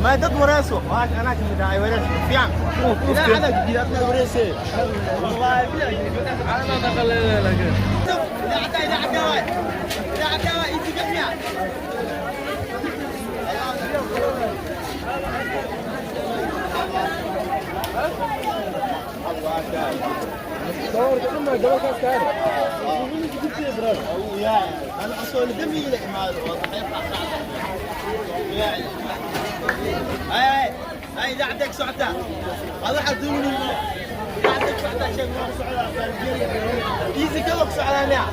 Ma dad wareyso waa anaa kamid ahay, wareyso fiican ilaa adag jidaadna wareyse, wallahi billahi. Idaacadda, idaacadda waay, idaacadda waay inti gamiya. أنا أصلا دمي إلى إمال. هاي هاي، إذا عندك سعتة هذا حدوني، إذا عندك سعتة شيء إيزي كلك سعتة.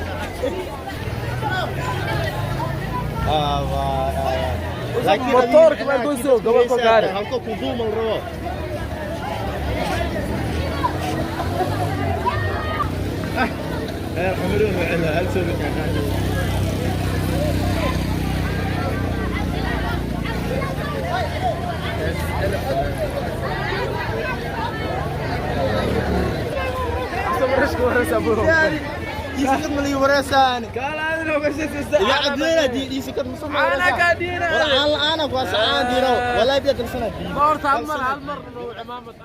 Motoorka baa goyso, gobolka gaari. Halka ku duumal rabo. Reer Xamaruun waa hal soo. Isikad ma lii wareysaan? Idaacaddeena isikad ma soo waraan la'aana kuwaas aan diino, wallahi biya dalsana. Horta hal mar, hal mar cimaamad.